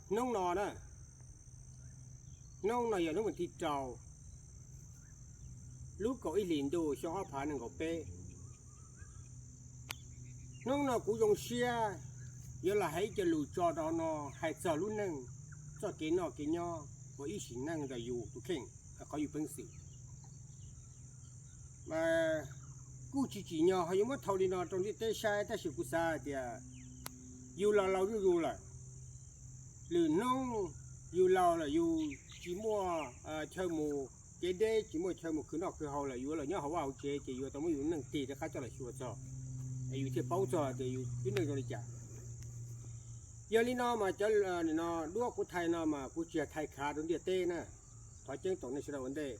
Hnub no na, hnub no yog hnub vas thib rau, lub kaum ib hlis ntuj xyoo ob phav nees nkaum peb. Hnub no kuv zoo siab yuav los hais ib co lus tso rau no, hais txog lub neej, txoj kev noj kev nyob uas ib sim neej ntawm yus tus kheej, qhov yus peev xwm. Mas kuj tsis tsim nyog ho yuav muab thaum li no rau ntiaj teb saib, tab sis kuv xav hais tias yus los laus zuj zus lawm. Lwm hnub yus laus lawm, yus tsis muaj chaw mus kev deb, tsis muaj chaw mus khwv noj khwv haus lawm, yuav los nyob hauv vaj hauv tsev, ces yuav tau muab yus neej tig rov qab coj los xyuas txog es yus thiaj paub txog tias yus lub neej zoo li cas. Yog li no mas cov duab kuv thaij no mas kuv tsis yog thaij khav rau ntiaj teb na, thov ceeb toom nej sawv daws ua ntej.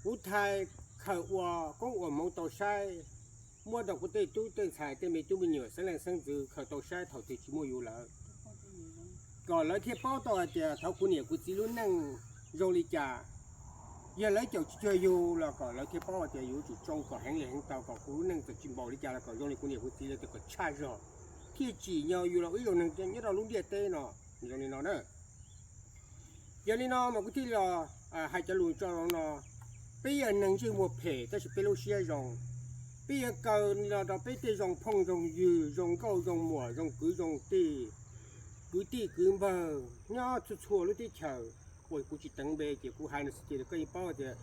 Kuv thaij khaws ua koob ua hmoov tau saib, muab rau kuv tej tub tej ntxhais tej me tub me nyuam xeeb leej xeeb ntxwv khaws tau saib thaum twg tsis muaj yus lawm, kom lawv thiaj paub tau hais tias thaum kuv niam kuv txiv lub neej zoo li cas. Yog lawv caum tsis cuag yus los kom lawv thiaj paub hais tias yus yuav tsum tsoo kom heev li heev tau, kom kuv lub neej txawm tsis npaum li cas los kom zoo li kuv niam kuv txiv lawv, kom tshaj zog, thiaj tsim nyog yus los ib zaug neeg nyob rau lub ntiaj teb no. Zoo li no na. Yog li no mas kuv thiaj los hais cov lus tso no. Peb yog neeg ntsej muag phem tab sis peb lub siab zoo. Peb yuav kaw li no rau peb tej zoo phooj zoo ywg, zoo nkauj zoo muam, zoo kwv zoo tij, kwv tij kwv npawg nyob txhua txhua lub teb chaws uas kuv tsis teev npe ces kuv hais no xwb ces koj yeej paub tias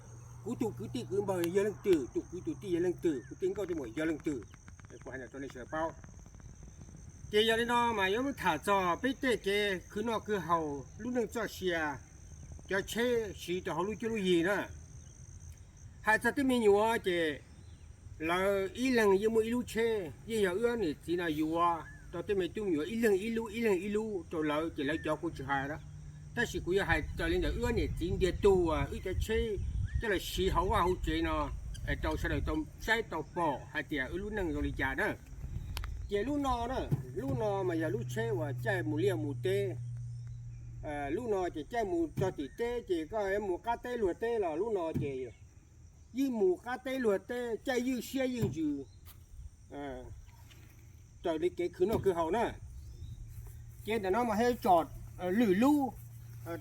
kuv tus kwv tij kwv npawg yog leej twg, tus kwv tus tij yog leej twg, kuv tej nkauj tej muam yog leej twg. Kuv hais no rau nej sawv daws paub. Ces yog li no mas yuav muab tham txog peb tej kev khwv noj khwv haus, lub neej txoj sia, cov tsheb siv rau hauv lub cuab lub yig na. Hais txog tej me nyuam ces lawv ib leeg yeej muaj ib lub tsheb, yeej yog wb niam txiv no yuav rau tej me tub me nyuam ib leeg ib lub ib leeg ib lub rau lawv ces lawv cov kuv tsis hais na. Tab sis kuv yuav hais raws li ntawm wb niam txiv ntiag tug uas wb cov tsheb coj los siv hauv vaj hauv tsev no, rau sawv daws tau saib tau pom hais tias wb lub neej zoo li cas na. Ces lub no na, lub no mas yog lub tsheb uas caij mus liaj mus teb. Lub no ces caij mus txog tim teb ces koj mus qab teb luag teb los lub no ces yeej mus qab teb luag teb, caij ywj siab ywj ntsws raws li kev khwv noj khwv haus na. Ces ntawm no mas thiaj tso lwm lub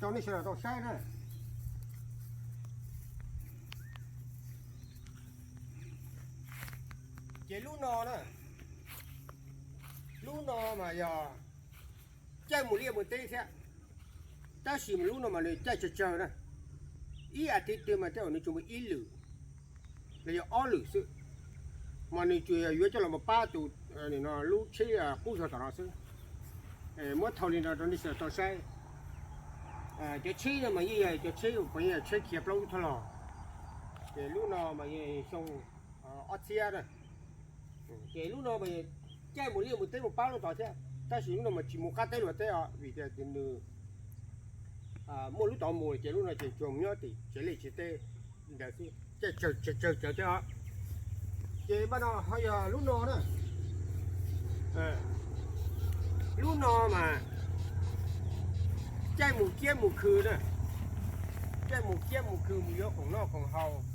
rau nej sawv daws tau saib na. Ces lub no na, lub no mas yog caij mus liaj mus teb thiab, tab sis mas lub no mas nws caij tsawg tsawg na. Ib as thiv twg mas tej zaum nws tsuas mus ib lwm los yog ob lwm xwb, mas nws tsuas yog yuav coj los mus pab tus lub tsheb qub zog tom no xwb. Muab thaij li no rau nej sawv daws tau saib. Cov tsheb no mas yeej yog cov tsheb uas puav leej yog tsheb khiav plaub lub thoj los. Ces lub no mas yog xyoo ob txhiab na. Ces lub no mas caij mus liaj mus teb mus pab lub tod thiab, tab sis lub no mas tsis mus qab teb luag teb os, vim tias nws muaj lub tod mus ces lub no ces tsuas mus nyob tim tsev liaj tsev teb ntawd xwb, caij tsawg tsawg tsawg thiab os. Ces npaj no ho yog lub no na. Lub no mas caij mus kiab mus khw na, caij mus kiab mus khw mus yuav khoom noj khoom haus,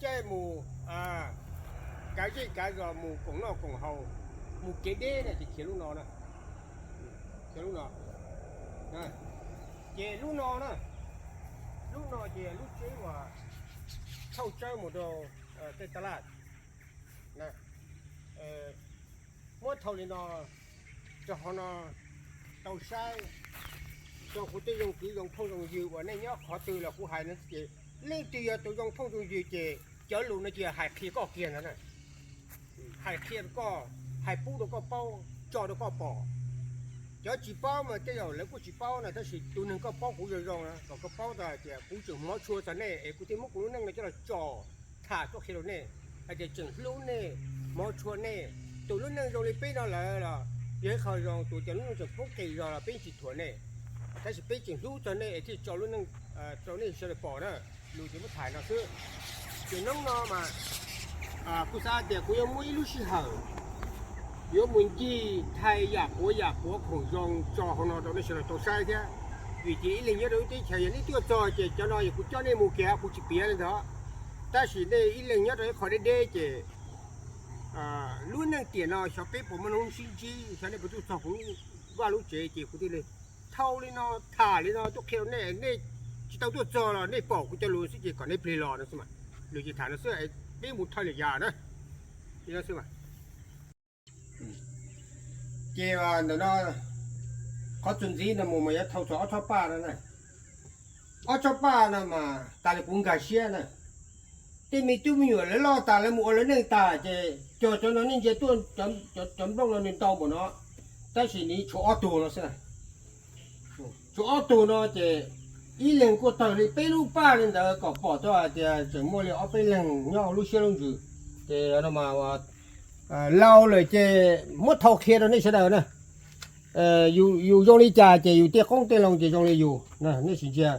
caij mus kav zej kav zos mus khoom noj khoom haus, mus kev deb na ces khiav lub no na. Khiav lub no. Ces lub no na, lub no ces lub tsheb uas thauj tsawb mus rau tej taj laj. Muab thaij li no rau hauv no tau saib, rau kuv tej zoo kwv zoo phooj zoo ywg uas nej nyob qhov twg los kuv hais no ces leej twg yog tus zoo phooj zoo ywg ces cov lus no ces hais qhia koj kiag ntag na. Hais qhia rau koj, hais pub rau koj paub, tso rau koj pom. Cov tsis paub mas tej zaum lawv kuj tsis paub na, tab sis tus neeg koj paub kuv zoo zoo na, kom koj paub tau hais tias kuv tseem hmov tshua txog nej es kuv thiaj muab kuv lub neej no coj los tso tham tuaj qhia rau nej hais tias tseem hlub nej, hmov tshua nej. Tus lub neej zoo li peb no lawm los yog ib qho zoo, tus cov lub neej tseem poob qis zog los peb tsis thuam nej, tab sis peb tseem hlub txog nej es thiaj tso lub neej rau nej sawv daws pom na. Lus ces muab tham no xwb. Ces hnub no mas kuv xav tias kuv yuav muab ib lub sij hawm yuav mus ncig thaij yam quav yam quav khoom zoo tso hauv no rau nej sawv daws tau saib thiab. Vim tias ib leeg nyob rau lub teb chaws yog nej tuaj txog ces cov no yog kuv coj nej mus kiag kuv tsis piav li ntawd. Tab sis nej ib leeg nyob rau ib qho deb deb ces Lub neej tiam no xyov peb puas muaj hnub sib ntsib, xyov nej puas tuaj txog kuv lub vaj lub tsev ces kuv thiaj li thau li no tham li no tuaj qhia rau nej. Nej tsis tau tuaj txog los nej pom kuv cov lus xwb ces kom nej plig los no xwb mas. Lus ces tham no xwb, peb mus thawj lwm yam na. Ces ntawm no qhov txuas ntxiv no mus mas yuav thau txog ob tsob paj no na. Ob tsob paj no mas tas li kuv nkag siab na, tej me tub me nyuam lawv loj tas lawv mus ua lawv neej tas ces cog cov no nej ntsia tuaj, cov nplooj no nws ntau npaum no, tab sis nws tshuav ob tug no xwb. Tshuav ob tug no ces ib leeg kuj tawg li peb lub paj li ntawd kom pom tau hais tias tseem muaj li ob peb leeg nyob hauv lub siab lub ntsws. Ces no mas laus lawm ces muab thau qhia rau nej sawv daws na. Yus zoo li cas ces yus tej qoob tej loo ces zoo li yus. Nej sim ntsia,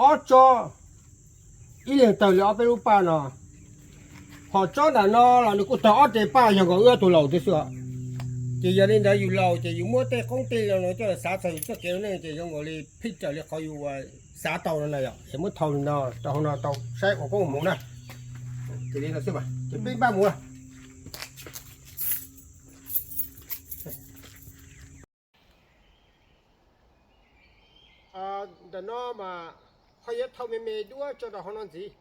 ob tsob, ib leeg tawg li ob peb lub paj no. Hos tsob nram no los nws kuj tawg ob re paj yog nkaus wb ob tug laus thiab xwb os. Ces yog li ntawd yus laus ces yus muab tej qoob tej loo no coj los xav txog yus txoj kev ua neej ces zoo nkaus li phij raws li qhov yus xav tau no na yom. Es muab thau li no rau hauv no tau saib ua koob ua hmoov na. Ces li no xwb mas ces peb npaj mus. Ntawm no mas ho yuav thau me me duab tso rau hauv no ntxiv.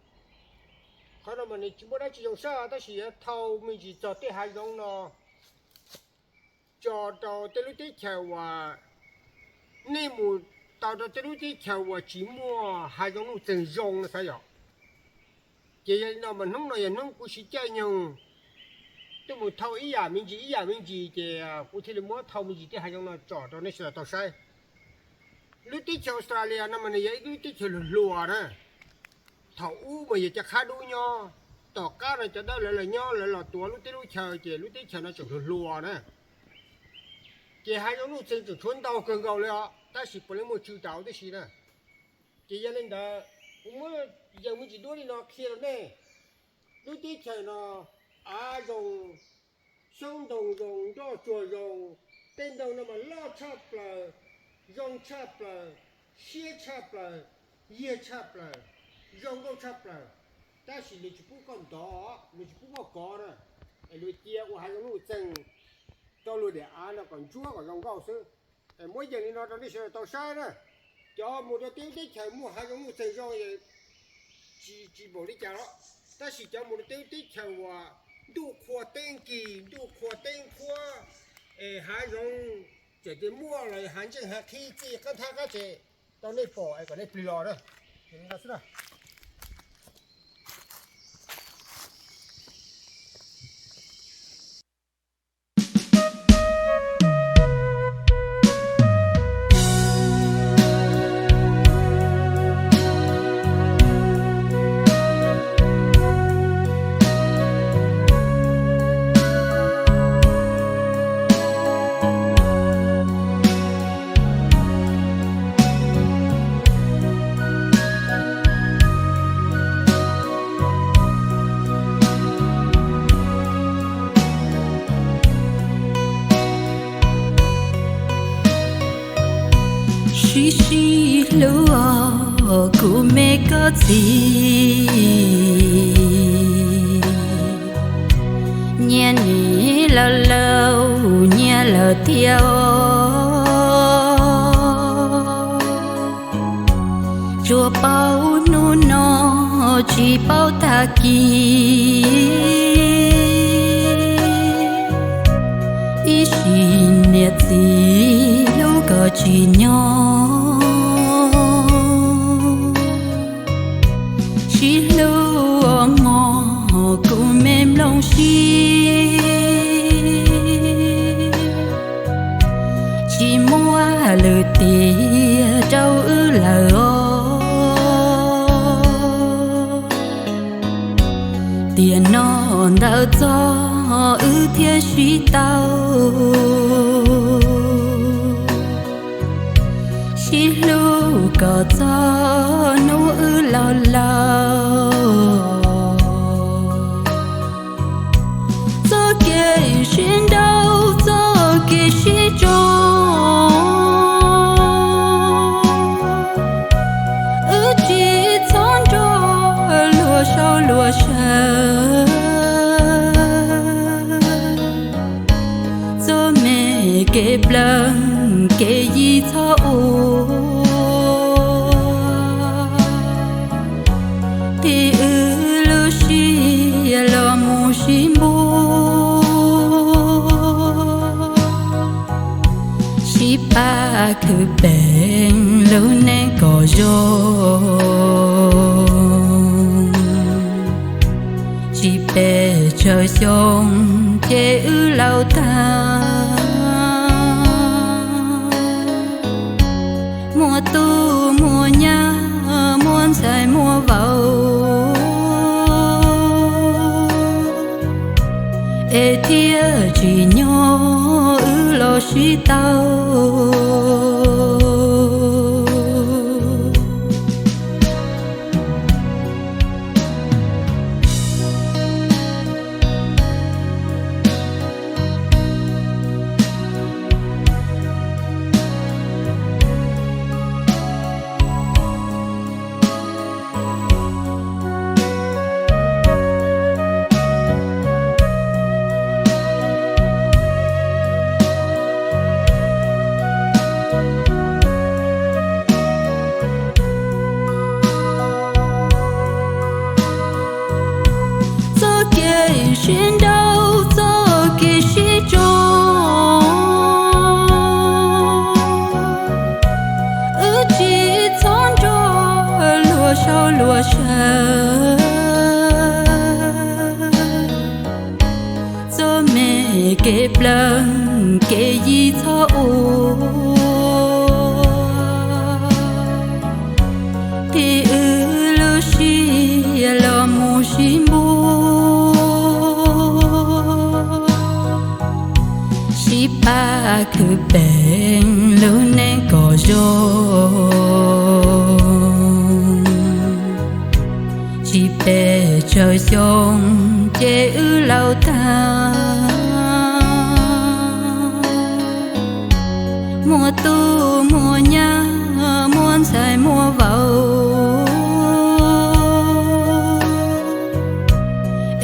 Qhov no mas nws tsis muaj dab tsi zoo saib tab sis yuav thau me ntsis txog tej hav zoov no tso rau tej lub teb chaws uas nej mus tau rau tej lub teb chaws uas tsis muaj hav zoov nuj txeeg zoo no xav yom. Ces yog li no mas hnub no yog hnub kuv siv caij nyoog tuaj mus thau ib yam me ntsis ib yam me ntsis ces kuv thiaj li muab thau me ntsis tej hav zoov no tso rau nej sawv daws tau saib. Lub teb chaws Australia no mas nws yog ib lub teb chaws hluas hluas na. Thaum ub mas yog cov qhab dub nyob, tom qab no cov dawb lawv los nyob lawv los tuav lub teb lub chaw ces lub teb chaws no tseem hluas hluas na. Ces hav zoov nuj txeeg tseem tshuav ntau kawg nkaus li os tab sis puav leej muaj tsw rau tib si na. Ces yog li ntawd kuv muab yees me ntsis duab li no qhia rau nej. Lub teb chaws no av zoo, xyoob ntoo zoo, nroj tsuag zoo, tej ntoo no mas loj tshaj plaws, zoo tshaj plaws, siab tshaj plaws, yiag tshaj plaws, zoo nkauj tshaj plaws. Tab sis nws tsis pub koj ntov, nws tsis pub koj kov na. Es luag cia ua hav zoov nuj txeeg rau luag daim av no kom ntsuab kom zoo nkauj xwb. Muab yees li no rau nej sawv daws tau saib na. Cov mus rau tej lub teb chaws muaj hav zoov nuj txeeg zoo tsis npaum li cas los, tab sis cov mus rau tej lub teb chaws uas ntuj qhua teb nkig, ntuj qhua teb qhuav, es hav zoov tseem muaj los hav ntseej hav qhib txij qab nthab qab tsev rau nej pom es kom nej plig los na. Sib sib hlub os kuv me koj txiv, nyias nim lawm laus nyias lawm tiag os. Tsuas paub hnub no tsis paub tag kis, ib sim niam txiv hlub kom tsim nyog. Sib hlub ua mog kuv me nplooj siab, tsis muaj lwm tiam rau wb lawm os. Tiam no ntawd txog wb thiaj sib tau, sib hlub kom txog hnub wb laus laus. Txoj kev sib nrauj txoj kev sib tso, wb tsis txhob nrog luag sau luag saw. kev plaub kev yig txhob ua, pib wb lub sij los mus sib npuab, sib pab khwv peem lub neej kom zoo. Tsis pes tsawg xyoo ces wb laus tag, muaj tub muaj nyab, muaj ntxhais muaj vauv, es thiaj tsim nyog wb los sib tau. Txoj kev sib nrauj, txoj kev sib tso, wb tsis txhob nrog luag sau luag saw. Txoj me kev plaub kev yig txhob ua, pib wb lub sij los mus sib npuab, sib pab khwv peem lub neej kom zoo. Tsis pes tsawg xyoo ces wb laus tag, muaj tub muaj nyab, muaj ntxhais muaj vauv,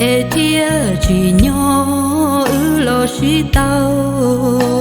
es thiaj tsim nyog wb los sib tau.